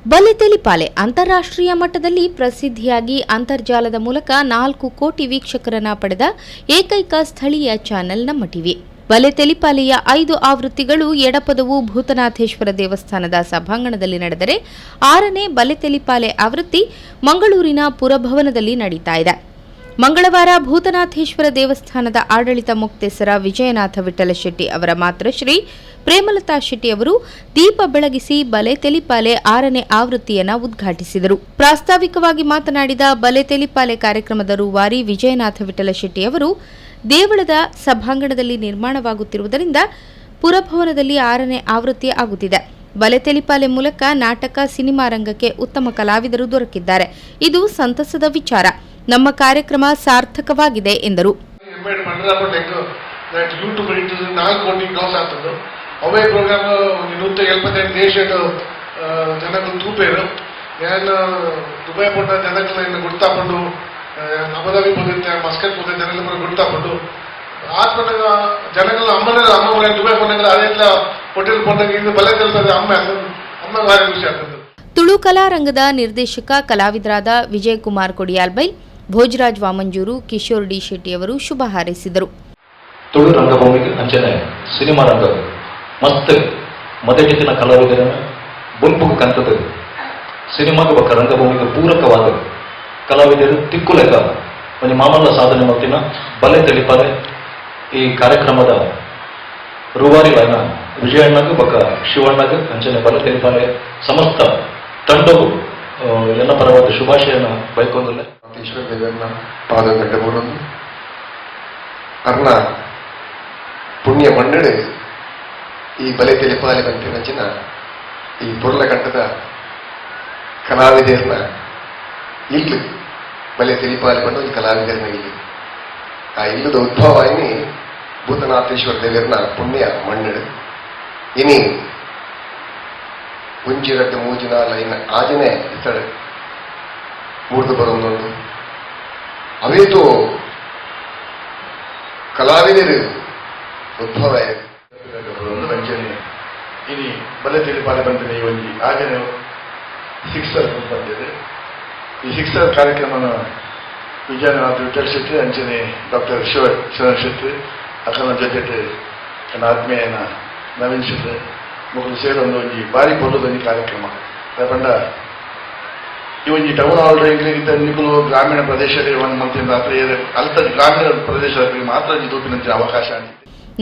ಬಲೆ ತೆಲಿಪಾಲೆ ಅಂತಾರಾಷ್ಟ್ರೀಯ ಮಟ್ಟದಲ್ಲಿ ಪ್ರಸಿದ್ಧಿಯಾಗಿ ಅಂತರ್ಜಾಲದ ಮೂಲಕ 4 ಕೋಟಿ ವೀಕ್ಷಕರನ್ನ ಪಡೆದ ಏಕೈಕ ಸ್ಥಳೀಯ ಚಾನೆಲ್ ನಮ್ಮ ಟಿವಿ. ಬಲೆ ತೆಲಿಪಾಲೆಯ ಐದು ಆವೃತ್ತಿಗಳು ಎಡಪದವು ಭೂತನಾಥೇಶ್ವರ ದೇವಸ್ಥಾನದ ಸಭಾಂಗಣದಲ್ಲಿ ನಡೆದರೆ, ಆರನೇ ಬಲೆ ತೆಲಿಪಾಲೆ ಆವೃತ್ತಿ ಮಂಗಳೂರಿನ ಪುರಭವನದಲ್ಲಿ ನಡೀತಾ ಇದೆ. ಮಂಗಳವಾರ ಭೂತನಾಥೇಶ್ವರ ದೇವಸ್ಥಾನದ ಆಡಳಿತ ಮೊಕ್ತೇಸರ ವಿಜಯನಾಥ ವಿಠಲ ಶೆಟ್ಟಿ ಅವರ ಮಾತೃಶ್ರೀ ಪ್ರೇಮಲತಾ ಶೆಟ್ಟಿ ಅವರು ದೀಪ ಬೆಳಗಿಸಿ ಬಲೆ ತೆಲಿಪಾಲೆ ಆರನೇ ಆವೃತ್ತಿಯನ್ನು ಉದ್ಘಾಟಿಸಿದರು. ಪ್ರಾಸ್ತಾವಿಕವಾಗಿ ಮಾತನಾಡಿದ ಬಲೆ ತೆಲಿಪಾಲೆ ಕಾರ್ಯಕ್ರಮದ ರೂವಾರಿ ವಿಜಯನಾಥ ವಿಠಲ ಶೆಟ್ಟಿ ಅವರು, ದೇವಳದ ಸಭಾಂಗಣದಲ್ಲಿ ನಿರ್ಮಾಣವಾಗುತ್ತಿರುವುದರಿಂದ ಪುರಭವನದಲ್ಲಿ ಆರನೇ ಆವೃತ್ತಿ ಆಗುತ್ತಿದೆ. ಬಲೆ ತೆಲಿಪಾಲೆ ಮೂಲಕ ನಾಟಕ, ಸಿನಿಮಾ ರಂಗಕ್ಕೆ ಉತ್ತಮ ಕಲಾವಿದರು ದೊರಕಿದ್ದಾರೆ. ಇದು ಸಂತಸದ ವಿಚಾರ. ನಮ್ಮ ಕಾರ್ಯಕ್ರಮ ಸಾರ್ಥಕವಾಗಿದೆ ಎಂದರು. ಹೆಮ್ಮೆ ಪಂಡ್ರಾಪಟ್ಟೆಂಗ್ that YouTube ಇಟ್ಟು 4 ಕೋಟಿ ಕ್ರಾಸ್ ಆಗ್ತದೆ. ಅವೇ ಪ್ರೋಗ್ರಾಮ್ 178 ದೇಶಡ್ ಜನಗಳು ತೂಪೇರು. ಯಾನ್ ದುಬೈ ಪೋಂಡ ಜನಗಳ ಗುರ್ತಾಪುಂಡು, ಅಬುದಾಬಿ ಪೋದಿತ್ತೆ, ಮಸ್ಕತ್ ಪೋತೆ, ಜನಗಳ ಪೂರ ಗುರ್ತಾಪುಂಡು. ಆತ್ಮನಾಗ ಜನಗಳ ಅಮ್ಮನ ಅಮ್ಮ ದುಬೈ ಪೋನಾಗ ಅದೇ ಹೋಟೆಲ್ ಪೋನಾಗ ಇದು ಬಲೆ ತೆಲ್ಪದೆ ಅಮ್ಮ ಅಮ್ಮ ಭಾರಿ ಖುಷಿ ಆಗ್ತದೆ. ತುಳು ಕಲಾರಂಗದ ನಿರ್ದೇಶಕ, ಕಲಾವಿದರಾದ ವಿಜಯಕುಮಾರ್ ಕೊಡಿಯಾಲ್ಬೈಲ್, ಭೋಜರಾಜ್ ವಾಮಂಜೂರು, ಕಿಶೋರ್ ಡಿ ಶೆಟ್ಟಿಯವರು ಶುಭ ಹಾರೈಸಿದರು. ತುಳು ರಂಗಭೂಮಿಗೆ ಅಂಚನೆ ಸಿನಿಮಾ ರಂಗ ಮಸ್ತ್ ಮೊದಲಿನ ಕಲಾವಿದರನ್ನ ಬೊಲ್ಪುಗು ಕಂತದ ಸಿನಿಮಾಗ ಬೊಕ್ಕ ರಂಗಭೂಮಿಗೆ ಪೂರಕವಾದ ಕಲಾವಿದರು ತಿಕ್ಕುಲೆಕ್ಕ ಒಂಜಿ ಮಾಮಲ್ಲ ಸಾಧನೆ ಮಲ್ತಿನ ಬಲೆ ತೆಲಿಪಾಲೆ ಈ ಕಾರ್ಯಕ್ರಮದ ರೂವಾರಿ ಲೈನ ವಿಜಯಣ್ಣಗ್ ಬೊಕ್ಕ ಶಿವಣ್ಣಗ್ ಅಂಚನೆ ಬಲೆ ತೆಲಿಪಾಲೆ ಸಮಸ್ತ ತಂಡವು ಎಲ್ಲ ಪರವಾದ ಶುಭಾಶಯನ ಬಯಕೊಂದುಲ್ಲೆ. ಈಶ್ವರ ದೇವರನ್ನ ಪಾದ ಗಡ್ಡ ಅರ್ನ ಪುಣ್ಯ ಮಣ್ಣಡು ಈ ಬಲೆ ತೆಲಿಪಾಲೆ ಪನ್ಪಿನಂಚಿನ ಈ ಪೊರ್ಲಕಂಠದ ಕಲಾವಿದರ್ನ ಇಲ್ಲು. ಬಲೆ ತೆಲಿಪಾಲೆ ಪಂಡ ಈ ಕಲಾವಿದರ್ನ ಇಲ್ಲು. ಆ ಇಲ್ಲದ ಉದ್ಭವ ಆಯ್ನಿ ಭೂತನಾಥೇಶ್ವರ ದೇವರನ ಪುಣ್ಯ ಮಣ್ಣಡು. ಇನಿ ಒಂಜಿ, ರಡ್ಡ್, ಮೂಜಿ, ನಾಲ್, ಐನ್, ಆಜನೇ ಇತ್ತಡೆ ಮೂರ್ದು ಬರೊಂದುಂಡು. ಅವೇತೋ ಕಲಾವಿದರು ಉದ್ಭವ. ಅಂಚನೆ ಇನಿ ಬಲೆ ತಿಳಿಪಾಲೆ ಬಂದಿದೆ. ಈ ಒಂಜಿ ಆಜನೆ ಸಿಕ್ಸರ್ ಬಂದಿದೆ. ಈ ಸಿಕ್ಸರ್ ಕಾರ್ಯಕ್ರಮನ ವಿಜಯನಾಥ್ ವಿಠಲ್ ಶೆಟ್ಟಿ, ಅಂಚನೆ ಡಾಕ್ಟರ್ ಶಿವ ಶರಣ್ ಶೆಟ್ಟಿ, ಅಕ್ಕನ ಜೊತೆ ನನ್ನ ಆತ್ಮೀಯನ ನವೀನ್ ಶೆಟ್ಟಿ ಮೊದಲು ಸೇರೊಂದು ಒಂಜಿ ಬಾರಿ ಪೊರ್ಲುದ ಒಂಜಿ ಕಾರ್ಯಕ್ರಮ. ಪಂಡ ಈ ಒಂಜಿ ಟೌನ್ ಹಾಲ್ ಎಂಕ್ಲೆಗಿಂತ ನಿಕುಲು ಗ್ರಾಮೀಣ ಪ್ರದೇಶದಲ್ಲಿ ಒಂದು ಮಂತಿನ ರಾತ್ರಿ ಅಲ್ತ ಗ್ರಾಮೀಣ ಪ್ರದೇಶದಲ್ಲಿ ಮಾತ್ರ ಒಂಜಿ ತೂಪಿನಂಚಿನ ಅವಕಾಶ.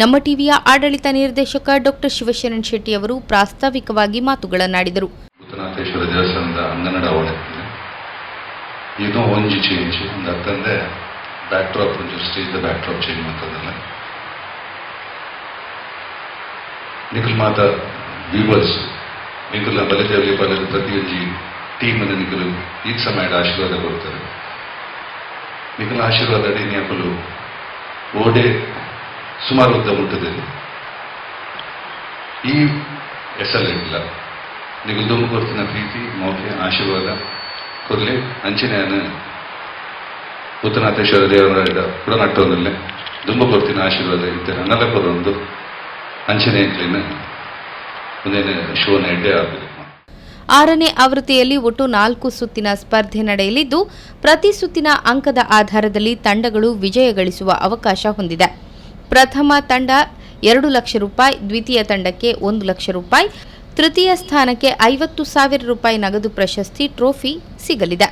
ನಮ್ಮ ಟಿವಿಯ ಆಡಳಿತ ನಿರ್ದೇಶಕ ಡಾಕ್ಟರ್ ಶಿವಶರಣ್ ಶೆಟ್ಟಿ ಅವರು ಪ್ರಾಸ್ತಾವಿಕವಾಗಿ ಮಾತುಗಳನ್ನಾಡಿದರು. ಭೂತನಾಥೇಶ್ವರ ದೇವಸ್ಥಾನದ ಅಂಗನಡ ಒಳಗೆ ಇದು ಒಂಜಿ ಚೇಂಜ್ ಒಂದು ಅತ್ತಂದೆ ಬ್ಯಾಕ್ ಡ್ರಾಪ್ ಒಂಚೂರು stage back drop change ಮಾಡ್ತದಲ್ಲ. ನಿಖಲ್ ಮಾತ ವ್ಯೂವರ್ಸ್, ನಿಖಲ್ನ ಬಲಿದೇವಿ ಬಲದ ಪ್ರತಿಯೊಂಜಿ ಟೀಮ್ ಅನ್ನು ನಿಖಲು ಈ ಸಮಯದ ಆಶೀರ್ವಾದ ಕೊಡ್ತಾರೆ. ನಿಖಲ ಆಶೀರ್ವಾದ ಅಡಿ ಅಕುಲು ಓಡೆ ಸುಮಾರು ಉದ್ದ ಮುಟ್ಟುತ್ತದೆ. ಈ ಎಸಲಿಲ್ಲ ನಿಗುಲ್ ದುಂಬು ಕೊರ್ತಿನ ಪ್ರೀತಿ, ಮೌಲ್ಯ, ಆಶೀರ್ವಾದ ಕೊರ್ಲೆ. ಅಂಚನೆ ಭೂತನಾಥೇಶ್ವರ ದೇವರ ಕೂಡ ನಟ್ಟೊಂದಿಲ್ಲ. ದುಂಬು ಕೊರ್ತಿನ ಆಶೀರ್ವಾದ ಇತ್ತೆ ನನ್ನಲ್ಲ ಕೊರೊಂದು ಅಂಚನೆ ಎಂಕ್ಲೆನ ಮುಂದಿನ ಶೋನ ಎಡ್ಡೆ ಆಗಬೇಕು. ಆರನೇ ಆವೃತ್ತಿಯಲ್ಲಿ ಒಟ್ಟು ನಾಲ್ಕು ಸುತ್ತಿನ ಸ್ಪರ್ಧೆ ನಡೆಯಲಿದ್ದು, ಪ್ರತಿ ಸುತ್ತಿನ ಅಂಕದ ಆಧಾರದಲ್ಲಿ ತಂಡಗಳು ವಿಜಯ ಗಳಿಸುವ ಅವಕಾಶ ಹೊಂದಿದೆ. ಪ್ರಥಮ ತಂಡ 2 ಲಕ್ಷ ರೂಪಾಯಿ, ದ್ವಿತೀಯ ತಂಡಕ್ಕೆ 1 ಲಕ್ಷ ರೂಪಾಯಿ, ತೃತೀಯ ಸ್ಥಾನಕ್ಕೆ 50,000 ರೂಪಾಯಿ ನಗದು ಪ್ರಶಸ್ತಿ, ಟ್ರೋಫಿ ಸಿಗಲಿದೆ.